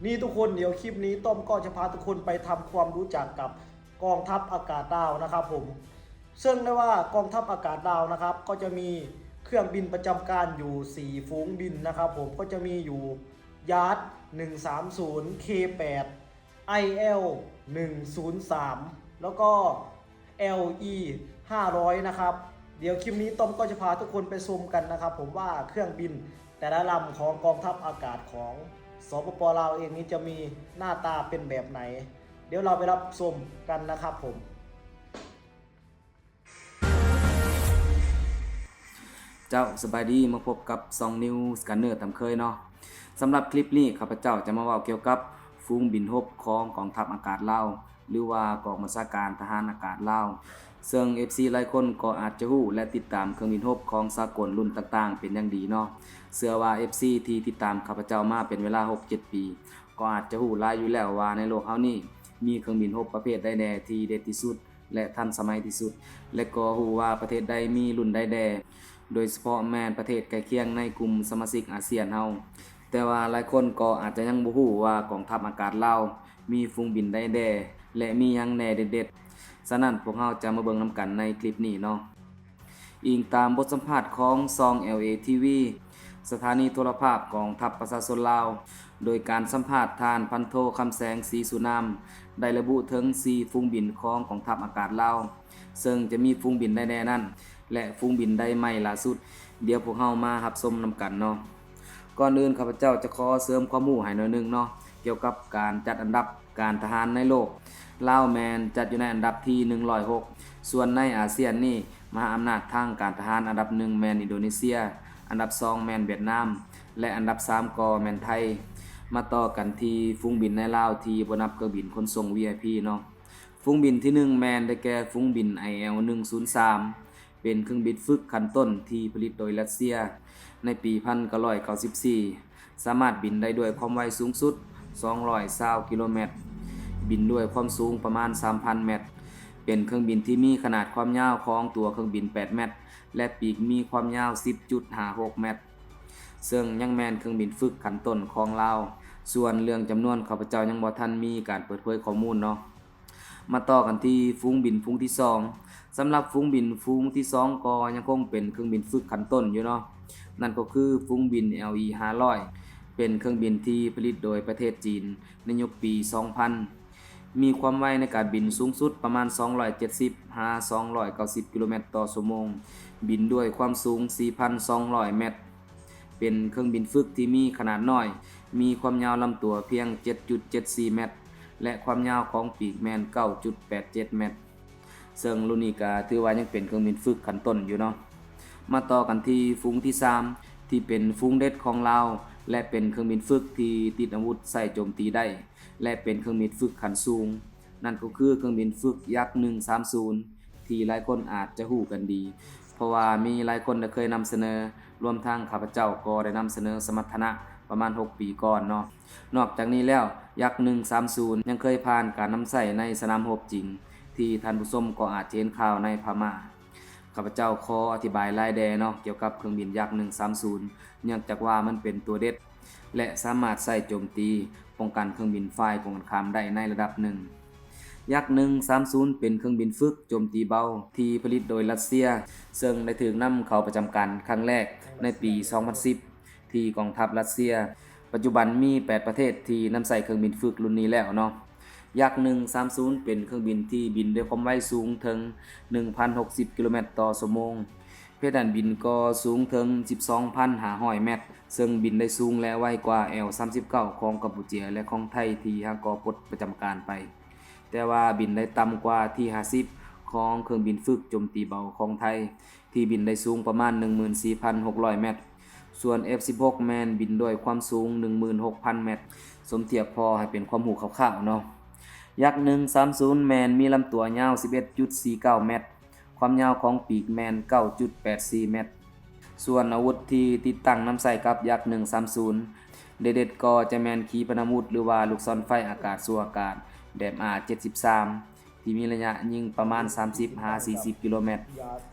นี่ทุกคน เดี๋ยวคลิปนี้ต้อมก็จะพาทุกคนไปทำความรู้จักกับกองทัพอากาศลาวนะครับผม ซึ่งได้ว่ากองทัพอากาศลาวนะครับ ก็จะมีเครื่องบินประจำการอยู่สี่ฝูงบินนะครับผม ก็จะมีอยู่ Dart หนึ่งสามศูนย์ เค แปด ไอ แอล หนึ่งศูนย์สาม แล้วก็ แอล อี ห้าร้อย นะครับ เดี๋ยวคลิปนี้ต้อมก็จะพาทุกคนไปชมกันนะครับผม ว่าเครื่องบินแต่ละลำของกองทัพอากาศของ สปป ลาว เองนี้จะมีหน้าตาเป็นแบบไหน เดี๋ยวเราไปรับชมกันนะครับผม ເຈົ້າ ສະບາຍດີ ມາພົບກັບຊ່ອງ News Gunner ຕາມເຄີຍເນາະ. ສຳລັບຄລິບນີ້ ຂ້າພະເຈົ້າຈະມາເວົ້າກ່ຽວກັບຝູງບິນຮົບຂອງກອງທັບອາກາດລາວ ຫຼືວ່າກອງບັນຊາການທະຫານອາກາດລາວ ເຊິ່ງ ເອັຟຊີ ຫຼາຍຄົນກໍອາດຈະຮູ້ ແລະ ຕິດຕາມເຄື່ອງບິນຮົບຂອງສາກົນລຸ້ນຕ່າງໆເປັນຢ່າງດີເນາະ. ເຊື່ອວ່າ ເອັຟຊີ ທີ່ຕິດຕາມຂ້າພະເຈົ້າມາເປັນເວລາຫົກເຈັດປີ ກໍອາດຈະຮູ້ຫຼາຍຢູ່ແລ້ວວ່າໃນໂລກເຮົານີ້ ມີເຄື່ອງບິນຮົບປະເພດໃດແດ່ທີ່ເດັດທີ່ສຸດ ແລະ ທັນສະໄໝທີ່ສຸດ ແລະ ກໍຮູ້ວ່າປະເທດໃດມີລຸ້ນໃດແດ່ ໂດຍສະເພາະແມ່ນປະເທດໃກ້ຄຽງໃນກຸ່ມສະມາຊິກອາຊຽນເຮົາ. ແຕ່ວ່າຫຼາຍຄົນກໍອາດຈະຍັງບໍ່ຮູ້ວ່າກອງທັບອາກາດລາວມີຝູງບິນໃດແດ່ ແລະ ມີຫຍັງແດ່ເດັດໆ. ສະນັ້ນ ພວກເຮົາຈະມາເບິ່ງນຳກັນໃນຄລິບນີ້ເນາະ. ອີງຕາມບົດສຳພາດຂອງຊ່ອງ ແອລເອ ທີ ວີ ສະຖານີໂທລະພາບກອງທັບປະຊາຊົນລາວ ໂດຍການສຳພາດທ່ານພັນໂທ ຄຳແສງ ສີສຸນາມ ໄດ້ລະບຸເຖິງສີ່ຝູງບິນຂອງກອງທັບອາກາດລາວ ເຊິ່ງຈະມີຝູງບິນໃດແດ່ນັ້ນ ແລະ ຝູງບິນໃດໃໝ່ຫຼ້າສຸດ ດຽວພວກເຮົາມາຮັບຊົມນຳກັນເນາະ. ກ່ອນອື່ນ ຂ້າພະເຈົ້າຈະຂໍເສີມຄວາມຮູ້ໃຫ້ໜ້ອຍໜຶ່ງເນາະ ກ່ຽວກັບການຈັດອັນດັບ ການທະຫານໃນໂລກ, ລາວແມ່ນຈັດຢູ່ໃນອັນດັບທີໜຶ່ງຮ້ອຍຫົກ. ສ່ວນໃນອາຊຽນນີ້ ມະຫາອຳນາດທາງການທະຫານອັນດັບໜຶ່ງແມ່ນອິນໂດເນເຊຍ, ອັນດັບສອງແມ່ນຫວຽດນາມ ແລະ ອັນດັບສາມກໍແມ່ນໄທ. ມາຕໍ່ກັນທີ່ຝູງບິນໃນລາວທີ່ບໍ່ນັບເຄື່ອງບິນຂົນສົ່ງ ວີໄອພີ ເນາະ. ຝູງບິນທີໜຶ່ງແມ່ນໄດ້ແກ່ຝູງບິນ ໄອແອລ ໜຶ່ງສູນສາມ ເປັນເຄື່ອງບິນຝຶກຂັ້ນຕົ້ນທີ່ຜະລິດໂດຍຣັດເຊຍໃນປີພັນເກົ້າຮ້ອຍເກົ້າສິບສີ່ ສາມາດບິນໄດ້ດ້ວຍຄວາມໄວສູງສຸດສອງຮ້ອຍຊາວກິໂລແມັດ, ບິນດ້ວຍຄວາມສູງປະມານສາມພັນແມັດ, ເປັນເຄື່ອງບິນທີ່ມີຂະໜາດຄວາມຍາວຂອງຕົວເຄື່ອງບິນແປດແມັດ ແລະ ປີກມີຄວາມຍາວສິບຈຸດຫ້າຫົກແມັດ, ເຊິ່ງຍັງແມ່ນເຄື່ອງບິນຝຶກຂັ້ນຕົ້ນຂອງລາວ. ສ່ວນເລື່ອງຈຳນວນ ຂ້າພະເຈົ້າຍັງບໍ່ທັນມີການເປີດເຜີຍຂໍ້ມູນເນາະ. ມາຕໍ່ກັນທີ່ຝູງບິນຝູງທີສອງ. ສຳລັບຝູງບິນຝູງທີສອງກໍຍັງຄົງເປັນເຄື່ອງບິນຝຶກຂັ້ນຕົ້ນຢູ່ເນາະ, ນັ້ນກໍຄືຝູງບິນ ແອລອີ ຫ້າຮ້ອຍ ເປັນເຄື່ອງບິນທີ່ຜະລິດໂດຍປະເທດຈີນໃນຍຸກປີສອງພັນ, ມີຄວາມໄວໃນການບິນສູງສຸດປະມານສອງຮ້ອຍເຈັດສິບຫາສອງຮ້ອຍເກົ້າສິບກິໂລແມັດຕໍ່ຊົ່ວໂມງ, ບິນດ້ວຍຄວາມສູງສີ່ພັນສອງຮ້ອຍແມັດ. ເປັນເຄື່ອງບິນຝຶກທີ່ມີຂະໜາດນ້ອຍ, ມີຄວາມຍາວລຳຕົວພຽງເຈັດຈຸດເຈັດສີ່ແມັດ ແລະ ຄວາມຍາວຂອງປີກແມ່ນເກົ້າຈຸດແປດເຈັດແມັດ, ເຊິ່ງລຸ້ນນີ້ກໍຖືວ່າຍັງເປັນເຄື່ອງບິນຝຶກຂັ້ນຕົ້ນຢູ່ເນາະ. ມາຕໍ່ກັນທີ່ຝູງທີສາມ ທີ່ເປັນຝູງເດັດຂອງລາວ ແລະ ເປັນເຄື່ອງບິນຝຶກທີ່ຕິດອາວຸດໃຊ້ໂຈມຕີໄດ້ ແລະ ເປັນເຄື່ອງບິນຝຶກຂັ້ນສູງ. ນັ້ນກໍຄືເຄື່ອງບິນຝຶກ Yak ໜຶ່ງສາມສູນ ທີ່ຫຼາຍຄົນອາດຈະຮູ້ກັນດີ ເພາະວ່າມີຫຼາຍຄົນໄດ້ເຄີຍນຳສະເໜີ, ລວມທັງຂ້າພະເຈົ້າກໍໄດ້ນຳສະເໜີສະມັດທະນະປະມານຫົກປີກ່ອນເນາະ. ນອກຈາກນີ້ແລ້ວ Yak ໜຶ່ງສາມສູນ ຍັງເຄີຍຜ່ານການນຳໃຊ້ໃນສະໜາມຮົບຈິງ ທີ່ທ່ານຜູ້ຊົມກໍອາດຈະເຫັນຂ່າວໃນພະມ້າ. ຂ້າພະເຈົ້າຂໍອະທິບາຍຫຼາຍແດ່ເນາະ ກ່ຽວກັບເຄື່ອງບິນ Yak ໜຶ່ງສາມສູນ ເນື່ອງຈາກວ່າມັນເປັນຕົວເດັດ ແລະ ສາມາດໃຊ້ໂຈມຕີປ້ອງກັນເຄື່ອງບິນຝ່າຍກົງກັນຂ້າມໄດ້ໃນລະດັບໜຶ່ງ. Yak ໜຶ່ງສາມສູນ ເປັນເຄື່ອງບິນຝຶກໂຈມຕີເບົາທີ່ຜະລິດໂດຍຣັດເຊຍ, ເຊິ່ງໄດ້ຖືກນຳເຂົ້າປະຈຳການຄັ້ງແລກໃນປີສອງພັນສິບ ທີ່ກອງທັບຣັດເຊຍ. ປັດຈຸບັນມີແປດປະເທດທີ່ນຳໃຊ້ເຄື່ອງບິນຝຶກລຸ້ນນີ້ແລ້ວເນາະ. Yak ໜຶ່ງສາມສູນ ເປັນເຄື່ອງບິນທີ່ບິນດ້ວຍຄວາມໄວສູງເຖິງໜຶ່ງພັນຫົກສິບກິໂລແມັດຕໍ່ຊົ່ວໂມງ, ເພດານບິນກໍສູງເຖິງສິບສອງພັນຫ້າຮ້ອຍແມັດ, ເຊິ່ງບິນໄດ້ສູງ ແລະ ໄວກວ່າ ແອລສາມສິບເກົ້າ ຂອງກຳປູເຈຍ ແລະ ຂອງໄທທີ່ຫາກໍປົດປະຈຳການໄປ, ແຕ່ວ່າບິນໄດ້ຕ່ຳກວ່າທີຫ້າສິບ ຂອງເຄື່ອງບິນຝຶກໂຈມຕີເບົາຂອງໄທ ທີ່ບິນໄດ້ສູງປະມານໜຶ່ງໝື່ນສີ່ພັນຫົກຮ້ອຍແມັດ. ສ່ວນ ເອັຟສິບຫົກ ແມ່ນບິນດ້ວຍຄວາມສູງໜຶ່ງໝື່ນຫົກພັນແມັດ, ສົມທຽບພໍໃຫ້ເປັນຄວາມຮູ້ຄ່າວໆເນາະ. Yak ໜຶ່ງສາມສູນ ແມ່ນມີລຳຕົວຍາວສິບເອັດຈຸດສີ່ເກົ້າແມັດ, ຄວາມຍາວຂອງປີກແມ່ນເກົ້າຈຸດແປດສີ່ແມັດ. ສ່ວນອາວຸດທີ່ຕິດຕັ້ງນຳໃຊ້ກັບ Yak ໜຶ່ງສາມສູນ ເດັດໆກໍຈະແມ່ນຂີປະນາວຸດ ຫຼືວ່າລູກສອນໄຟອາກາດສູ່ອາກາດ ແບບ ອາ ເຈັດສິບສາມ ທີ່ມີໄລຍະຍິງປະມານສາມສິບຫາສີ່ສິບກິໂລແມັດ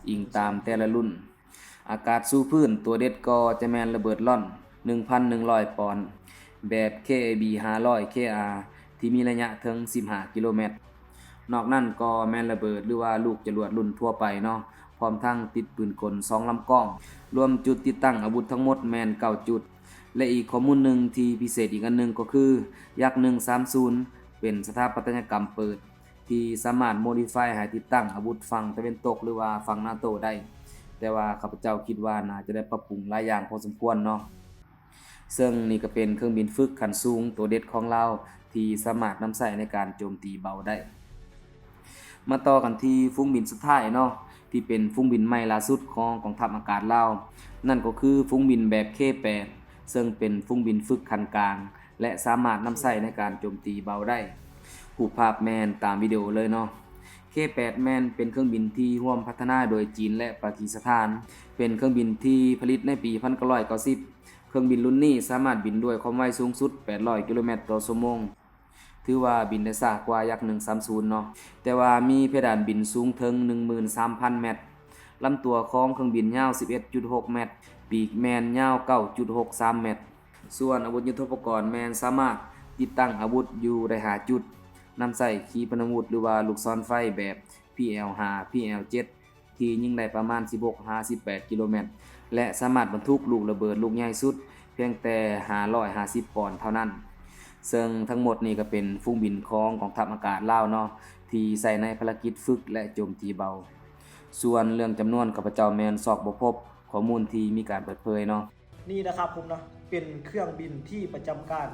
ອີງຕາມແຕ່ລະລຸ້ນ. ອາກາດສູ່ພື້ນ ຕົວເດັດກໍຈະແມ່ນລະເບີດລອນ ໜຶ່ງພັນໜຶ່ງຮ້ອຍປອນ ແບບ ເຄ ເອ ບີ ຫ້າຮ້ອຍ ເຄ ອາ ທີ່ມີໄລຍະເຖິງສິບຫ້າກິໂລແມັດ. ນອກນັ້ນກໍແມ່ນລະເບີດ ຫຼືວ່າລູກຈະຫຼວດລຸ້ນທົ່ວໄປເນາະ, ພ້ອມທັງຕິດປືນກົນສອງລຳກ້ອງ. ລວມຈຸດຕິດຕັ້ງອາວຸດທັງໝົດແມ່ນເກົ້າຈຸດ. ແລະ ອີກຂໍ້ມູນໜຶ່ງທີ່ພິເສດອີກອັນໜຶ່ງກໍຄື ຍັກ ໜຶ່ງສາມສູນ ເປັນສະຖາປັດຕະຍະກຳເປີດ ທີ່ສາມາດໂມດີຟາຍໃຫ້ຕິດຕັ້ງອາວຸດຝັ່ງຕາເວັນຕົກ ຫຼືວ່າຝັ່ງນາໂຕໄດ້, ແຕ່ວ່າຂ້າພະເຈົ້າຄິດວ່າໜ້າຈະໄດ້ປັບປຸງຫຼາຍຢ່າງພໍສົມຄວນເນາະ. ເຊິ່ງນີ້ກໍເປັນເຄື່ອງບິນຝຶກຂັ້ນສູງໂຕເດັດຂອງລາວ ທີ່ສາມາດນຳໃຊ້ໃນການໂຈມຕີເບົາໄດ້. ມາຕໍ່ກັນທີ່ຝູງບິນສຸດທ້າຍເນາະ, ທີ່ເປັນຝູງບິນໃໝ່ລ່າສຸດຂອງກອງທັບອາກາດລາວ, ນັ້ນກໍຄືຝູງບິນແບບ ເຄ ແປດ ເຊິ່ງເປັນຝູງບິນຝຶກຂັ້ນກາງ ແລະ ສາມາດນຳໃຊ້ໃນການໂຈມຕີເບົາໄດ້. ຮູບພາບແມ່ນຕາມວິດີໂອເລີຍເນາະ. ເຄ ແປດ ແມ່ນເປັນເຄື່ອງບິນທີ່ຮ່ວມພັດທະນາໂດຍຈີນ ແລະ ປາກີສະຖານ, ເປັນເຄື່ອງບິນທີ່ຜະລິດໃນປີພັນເກົ້າຮ້ອຍເກົ້າສິບ. ເຄື່ອງບິນລຸ້ນນີ້ສາມາດບິນດ້ວຍຄວາມໄວສູງສຸດແປດຮ້ອຍກິໂລແມັດຕໍ່ຊົ່ວໂມງ, ຖືວ່າບິນໄດ້ຊ້າກວ່າຍັກ ໜຶ່ງສາມສູນເນາະ, ແຕ່ວ່າມີເພດານບິນສູງເຖິງ ໜຶ່ງໝື່ນສາມພັນແມັດ. ລຳຕົວຂອງເຄື່ອງບິນຍາວ ສິບເອັດຈຸດຫົກແມັດ, ປີກແມ່ນຍາວ ເກົ້າຈຸດຫົກສາມແມັດ. ສ່ວນອາວຸດຍຸດໂທປະກອນແມ່ນສາມາດຕິດຕັ້ງອາວຸດຢູ່ໄດ້ຫ້າຈຸດ, ນຳໃຊ້ຂີປະນາວຸດ ຫຼືວ່າລູກສອນໄຟແບບ ພີແອລຫ້າ ພີແອລເຈັດ ທີ່ຍິງໄດ້ປະມານສິບຫົກຫາສິບແປດກິໂລແມັດ ແລະ ສາມາດບັນທຸກລູກລະເບີດລູກໃຫຍ່ສຸດພຽງແຕ່ຫ້າຮ້ອຍຫ້າສິບປອນເທົ່ານັ້ນ. ເຊິ່ງທັງໝົດນີ້ກໍເປັນຝູງບິນຂອງກອງທັບອາກາດລາວເນາະ ທີ່ໃຊ້ໃນພາລະກິດຝຶກ ແລະ ໂຈມຕີເບົາ. ສ່ວນເລື່ອງຈຳນວນ ຂ້າພະເຈົ້າແມ່ນຊອກບໍ່ພົບຂໍ້ມູນທີ່ມີການເປີດເຜີຍເນາະ. ນີ້นะครับผมนะ เป็นเครื่องบินที่ประจำการ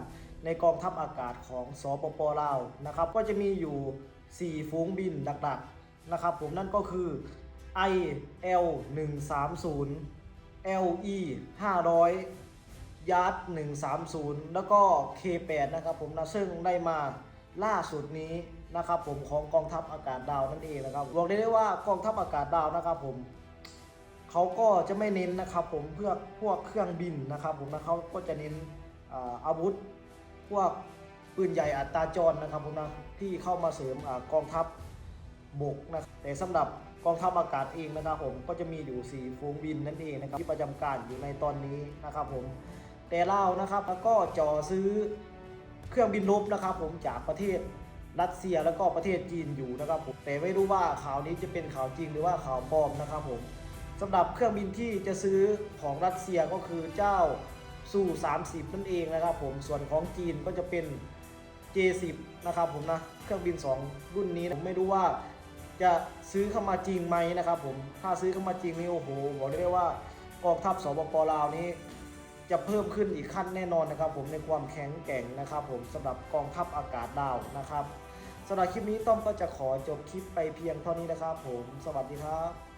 ในกองทัพอากาศของ สปป ลาว นะครับ ก็จะมีอยู่ สี่ ฝูงบินหลักๆ นะครับผม นั่นก็คือ ไอ แอล หนึ่งสามศูนย์ แอล อี ห้าร้อย ยาร์ด หนึ่งสามศูนย์ แล้วก็ เค แปด นะครับผมนะ ซึ่งได้มาล่าสุดนี้นะครับผม ของกองทัพอากาศลาวนั่นเองนะครับ บอกได้เลยว่ากองทัพอากาศลาวนะครับผม เขาก็จะไม่เน้นนะครับผม เพื่อพวกเครื่องบินนะครับผมนะ เขาก็จะเน้น อ่า อาวุธ พวกปืนใหญ่อัตราจรนะครับผมนะ ที่เข้ามาเสริม อ่า กองทัพบกนะ แต่สำหรับกองทัพอากาศเองนะครับผม ก็จะมีอยู่ สี่ ฝูงบินนั่นเองนะครับ ที่ประจำการอยู่ในตอนนี้นะครับผม แต่ลาวนะครับ ก็จ่อซื้อเครื่องบินรบนะครับผม จากประเทศรัสเซียแล้วก็ประเทศจีนอยู่นะครับผม แต่ไม่รู้ว่าข่าวนี้จะเป็นข่าวจริงหรือว่าข่าวปลอมนะครับผม สำหรับเครื่องบินที่จะซื้อของรัสเซียก็คือเจ้า ซู สามสิบ นั่นเองนะครับผม ส่วนของจีนก็จะเป็น เจ สิบ นะครับผมนะ เครื่องบิน สอง รุ่นนี้นะ ผมไม่รู้ว่าจะซื้อเข้ามาจริงไหมนะครับผม ถ้าซื้อเข้ามาจริงนี่ โอ้โห บอกได้เลยว่ากองทัพ สปป ลาว นี้ จะเพิ่มขึ้นอีกขั้นแน่นอนนะครับผม ในความแข็งแกร่งนะครับผม สำหรับกองทัพอากาศลาวนะครับ สำหรับคลิปนี้ต้อมก็จะขอจบคลิปไปเพียงเท่านี้นะครับผม สวัสดีครับ